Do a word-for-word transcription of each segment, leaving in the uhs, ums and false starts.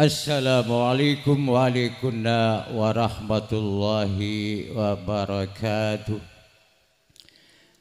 Assalamualaikum waalaikumna warahmatullahi wabarakatuh.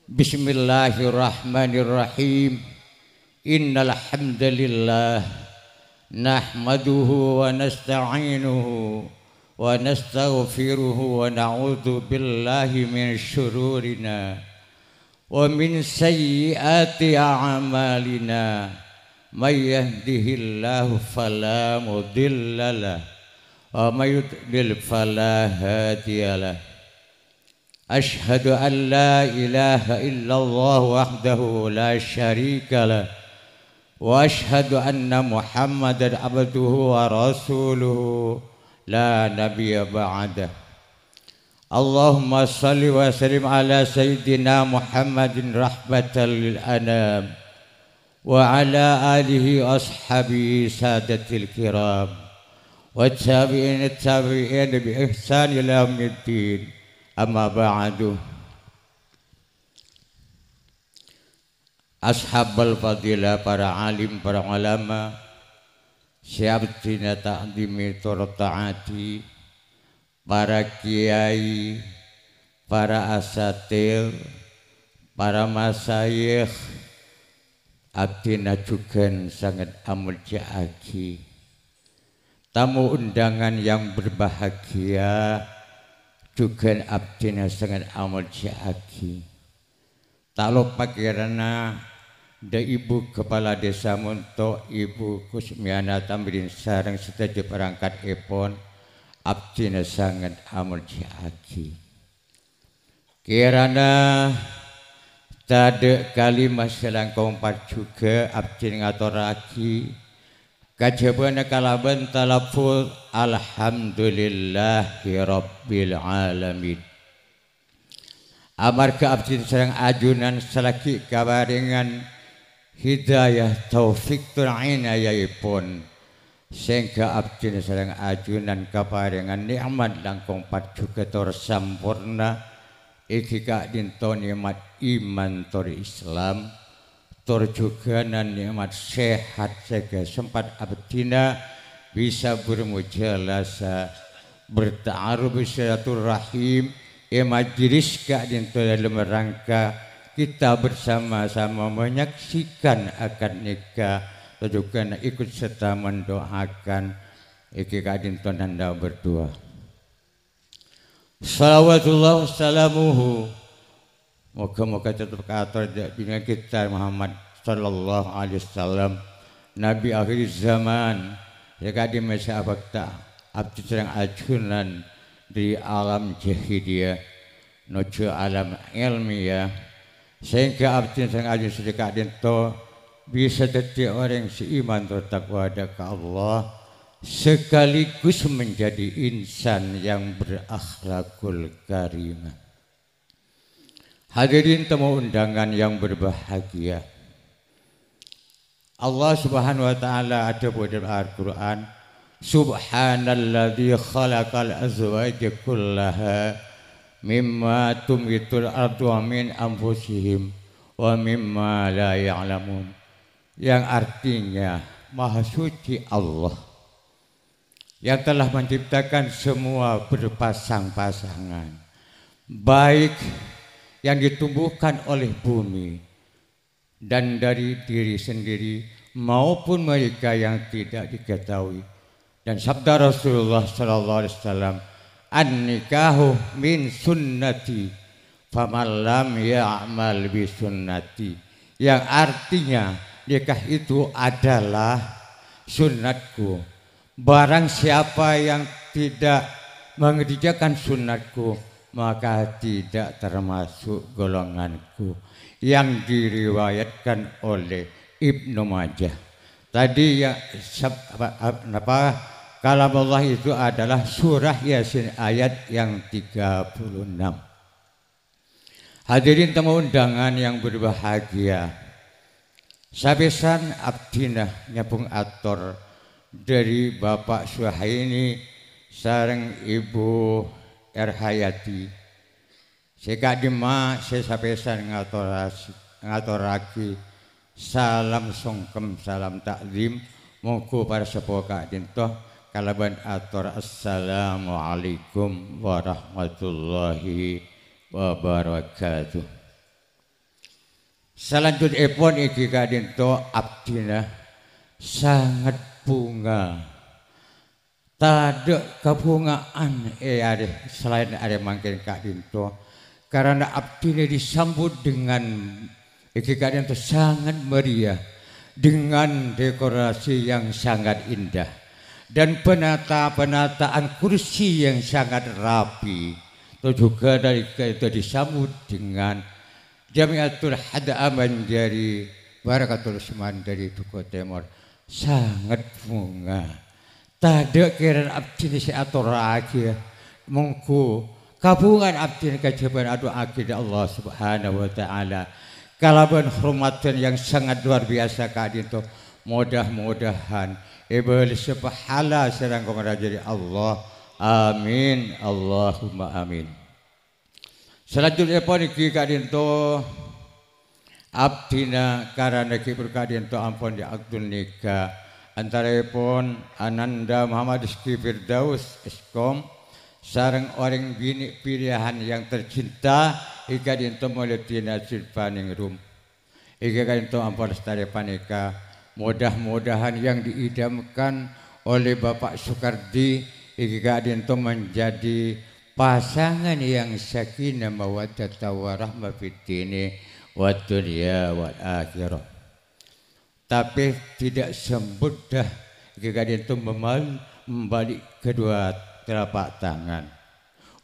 Bismillahirrahmanirrahim. Innal hamdalillah, nahmaduhu wa nasta'inuhu wa nastaghfiruhu wa na'udzu billahi min syururina wa min sayyiati a'malina. May yahdihillahu fala mudhillalah, wa may yudlil fala hadiyalah. Asyhadu an la ilaha illallah wahdahu la syarikalah, wa asyhadu anna Muhammadan abduhu wa rasuluhu la nabiyya ba'dah. Allahumma shalli wa sallim ala sayyidina Muhammadin rahmatan lil anam, wa ala alihi ashabihi sadatil kiram, wa tabi'in tabi'in bi ihsan ila yaumiddin. Amma ba'du. Ashabal fadilah, para alim, para ulama, sè abdhina ta'dhimi tor ta'ati, para kiai, para asatir, para masayikh, abdhina jhughân sanget amolja'aghi. Tamu undangan yang berbahagia, jhughân abdhina sanget amolja'aghi. Ta' loppa kèrana dâ' Ibu Kepala Desa Monto, Ibu Kusmiana Tamrin sareng sadhâjâ parangkattèpon, abdhina sanget amolja'aghi. Kèrana tadâ' kalèma sè langkong parjhughâ abdhina ngatorraghi kajhâbhâna kalabân talaffuz, "Alhamdulillahirabbil alamin." Amarghâ abdhina sareng ajunan salaghi kaparèngan hidayah taufik tor inayaèpon, sehingga abdhina sareng ajunan kaparèngan nè'mat langkong parjhughâ tor samporna, èngghi ka'dinto nè'mat iman tor Islam, tor jhughâna nè'mat sehat sehingga sempat abdhina bisa bermujalasa, berta'aruf, silaturahim è majelis ka'dinto dalam rangka kita bersama-sama menyaksikan akad nikah, tor jhughâna ikut serta mendoakan èngghi ka'dinto nanda berdua. Shalawatullah wassalamuhu. Moghâ-moghâ tetep kaator dâ' junjungan kita Muhammad sallallahu alaihi wasallam, Nabi akhir zaman, sè ka'dimma sè abhâkta abdhi sareng ajunan dâri alam jahiliyah nojjhu alam èlmiyah, sehingga abdhi sareng ajunan sadhâjâ ka'dinto bisa dhâddhi orèng sè iman tor taqwa dâ' ka Allah, sekaligus menjadi insan yang berakhlakul karimah. Hadirin tamu undangan yang berbahagia. Allah Subhanahu wa Ta'ala adhâbu dalam Al-Qur'an, "Subhanalladzi khalaqal azwaja kullaha mimma tumbitul ardu wa min anfusihim wa mimma la ya'lamun." Yang artinya, Maha Suci Allah yang telah menciptakan semua berpasang-pasangan, baik yang ditumbuhkan oleh bumi dan dari diri sendiri maupun mereka yang tidak diketahui. Dan sabda Rasulullah sallallahu alaihi wasallam, "An-nikahu min sunnati, faman lam ya'mal bi sunnati." Yang artinya, nikah itu adalah sunnatku. Barang siapa yang tidak mengerjakan sunnatku, maka tidak termasuk golonganku. Yang diriwayatkan oleh Ibnu Majah. Tadi ya, sab-, apa, ap-, napa, kalam Allah itu adalah surah Yasin ayat yang tiga puluh enam. Hadirin tamu undangan yang berbahagia. Sapèsan abdhina nyambhung ator dâri Bapak Suhaini sareng Ibu Erhayati. Sè ka'dimma sè sapèsan ngatoras-, ngatorraghi salam songkem, salam ta'zim, mongghu para seppo ka'dinto kalabân ator assalamualaikum warahmatullahi wabarakatuh. Salanjutèpon èngghi ka'dinto abdhina sanget bhunga. Tadâ' kabhunga'an è arè salaèn arè mangkèn ka'dinto, karana abdhina disambut dengan èngghi ka'dinto sanget meriah, dengan dekorasi yang sangat indah, dan penata-penataan kursi yang sangat rapi. Toh juga dari ka'dinto disambut dengan Jami'atul Hada'ah Manjari Barakatul Usman dari Duko Tèmor. Sanget bhunga. Tadâ' kèran abdhina sè atorraghiyâ. Mongghu kabhunga'an abdhina kajhâbhân adu'aaghi dâ' Allah Subhanahu wa Ta'ala. Kalabân hormadhân yang sangat luar biasa ka'dinto. Mudah-mudahan èbâlessa pahala sè langkong rajâ dâri Allah. Amin. Allahumma amin. Salanjutèpon èngghi ka'dinto, abdhina karana ghibur ka'dinto ampon èakdun nèka antaraèpon Ananda Muhammad Rizky Firdaus, Eskom, sareng orèng binè' pilihan yang tercinta, èngghi ka'dinto Maulitina Silvaningrum. Èngghi ka'dinto ampon lastarè panèka, mudah-mudahan yang diidamkan oleh Bapak Sukardi, èngghi ka'dinto menjadi pasangan yang sakinah mawaddah warahmah fid dini wad dunya wal akhirah. Tapi tidak semudah èngghi ka'dinto memal-, membalik kedua telapak tangan.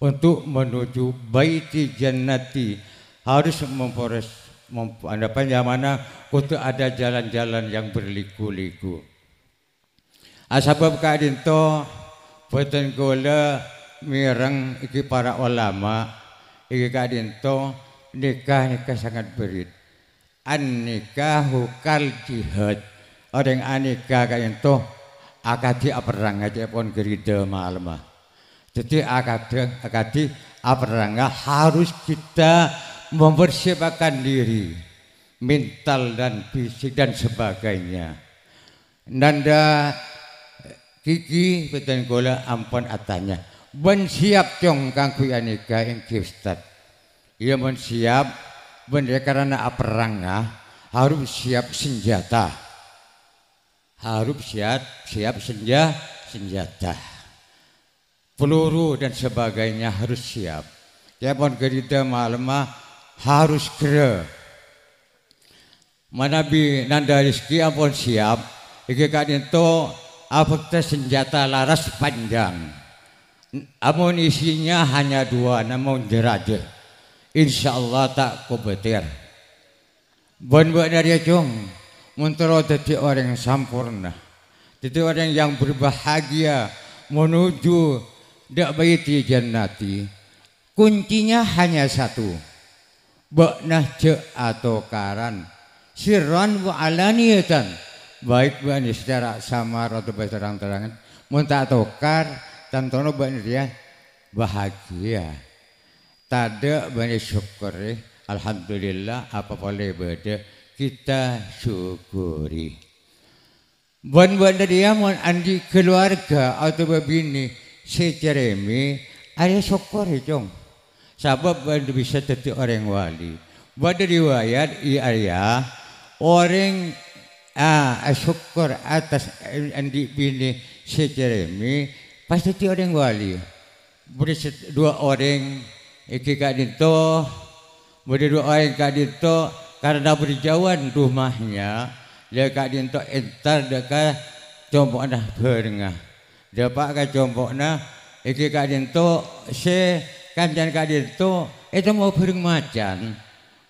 Untuk menuju Baiti Jannati harus memproses, mem-, apa namanya, kodhu ada jalan-jalan yang berliku-liku. Ah, sabâb ka'dinto bhâdhân kaulâ mèreng èngghi para ulama, èngghi ka'dinto nèka, nèka sangat bârit. An-nikahu kal jihad. Orèng anikah ka'dinto akadhi aperrang, ca'èpon ghâridhâ malemma. Dhâddhi akadhi, akadhi aperrang harus kita mempersiapkan diri, mental dan fisik dan sebagainya. Nanda Kiki bhâdhân kaulâ ampon atanya, "Bân siap, Cong, kaangghuy anikah èngghi, Ustad?" "Iyâ, mon siap, bân ya karana aperrang, ah, harus siap senjata." Harus siap, siap senja-, senjata. Peluru dan sebagainya harus siap. Ca'èpon ghâridhâ malemma harus ghârâ. Manabi Nanda Rizky ampon siap, èngghi ka'dinto abhâkta senjata laras panjang. Amunisinya hanya dua, namong jâ-rajâ. Insyaallah ta' kobâtèr. Bân bâ'na rèya, Cong, mon terro dhâddhi orèng samporna, dhâddhi orèng yang berbahagia menuju dâ' Baiti Jannati, kuncinya hanya satu. Bâ'na jhâ' atokaran, sirran wa alaniyatan, baik bâ'na secara samar otabâ terang-terangan. Mon ta' atokar, tantona bâ'na rèya bahagia. Tadâ' bânnè sokkorè, alhamdulillah, apa polè bâdâ, kita syukuri. Bân bâ'na rèya mon andi' kaluwarga otabâ binè sè carèmè, arèya sokkorè, Cong. Sabâb bâ'na bisa dhâddhi orèng wali. Bâdâ riwayat, arèya orèng, a, asokkor atas andi' binè sè carèmè, pas dhâddhi orèng wali. Bâdâ sè-, dua orèng èngghi ka'dinto, bâdâ dua orèng ka'dinto, karena berjauhan rumahnya, la ka'dinto entar dâ' ka compo'na bhârengnga. Dâpa' ka compo'na, èngghi ka'dinto, sè kancana ka'dinto ètemmo bhâreng macan.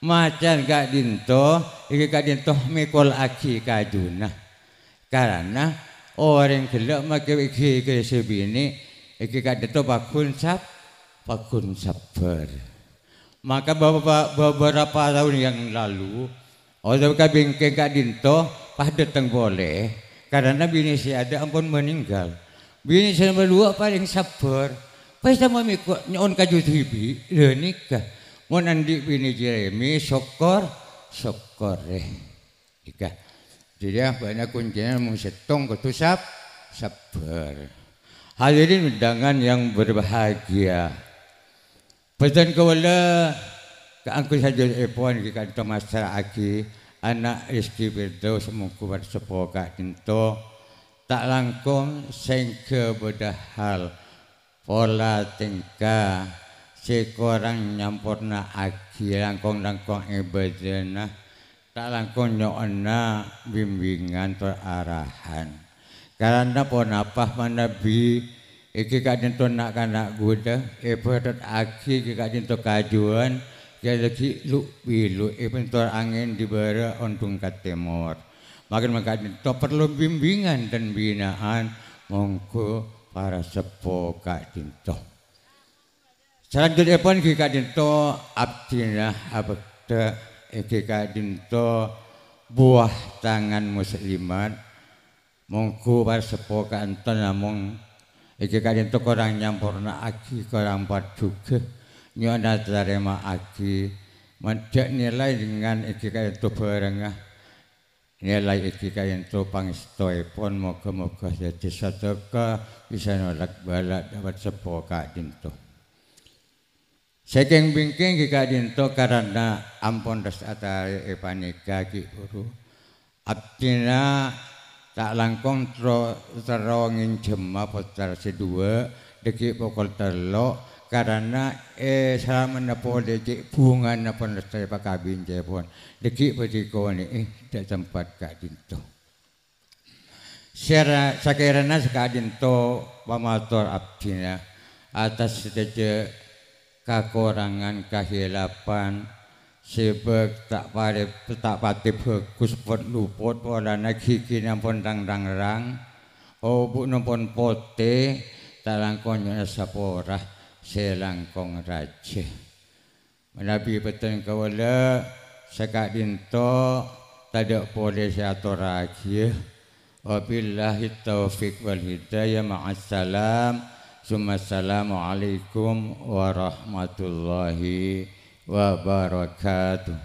Macan ka'dinto, èngghi ka'dinto mèkolaghi kajuna. Karana orèng ghellâ' makè èngghi ka sè binè, èngghi ka'dinto pagghun sab-, pagghun sabbhâr. Maka bapa-, beberapa tahun yang lalu, otabâ ka bingkèng ka'dinto pas dâteng polè, karana binè sè adâ' ampon meninggal. Binè sè nomor duwâ' palèng sabbhâr, pas ta' mamèko nyo'on kaju dhibi', la nèka. Mon andi' binè carèmè, sokkor, sokkorè. Èka. Jadi, ah, bâ'na kuncèna mung sèttong, kodhu sab-, sabbhâr. Hadirin undangan yang berbahagia. Bhâdhân kaulâ kaangghuy sajjhâ'èpon ghi' ka'dinto massra'aghi ana' Rizky Firdaus mongghu parseppo ka'dinto. Ta' langkong sèngghâ bâdâ hal pola tèngka sè korang nyamporna'aghi langkong-langkong è bâdâna. Ta' langkong nyo'ona bimbingan tor arahan. Karana ponapa manabi èngghi ka'dinto na'-kana' ghudhâ èbhârâtaghi èngghi ka'dinto kajuwân, kèya laghi' lu'-bilu' èbentor angèn dibârâ' ondhung ka tèmor. Makin mangka'dinto parlo bimbingan dan binaan, mongghu para seppo ka'dinto. Salanjutèpon ghi' ka'dinto abdhina abhâkta èngghi ka'dinto buwâ tangan muslimat. Mongghu para seppo ka'dinto namong èngghi ka'dinto korang nyamporna'aghi, korang parjhughâ nyo'ona tarèma'aghi, mandhâ' nilai dengan èngghi ka'dinto bhârângnga. Nilai èngghi ka'dinto pangèstoèpon, moghâ-moghâ dhâddhi sadhâka bisa nolak bâlâ dhâ' para seppo ka'dinto. Sè kèng-bingkèng ghi' ka'dinto karana ampon rès atarè èpanèka ghi' buru. Abdhina ta' langkong terro, terro ngènjhâma pottra sè duwâ' dhâggi' pokol tello', karana è salamanna polè cè' bhungana pon rès èpakabin ca'èpon. Dhâggi' bhâdhi konè'è dhâ' tempat ka'dinto. Sèra-, sakèrana saka'dinto pamator abdhina atas sadhâjâ kakorangan, kahilafan, sè bâk ta' pare-, ta' patè bhâghus pot-lupot polana ghigina pon rang-rangrang, obu'na pon potè, ta' langkong nyo'ona sapora sè langkong rajâ. Manabi bhâdhân kaulâ saka'dinto tadâ' polè sè atorraghiyâ. Wabillahi taufiq wal hidayah. Ma'assalam. Summassalamualaikum warahmatullahi wabarakatuh.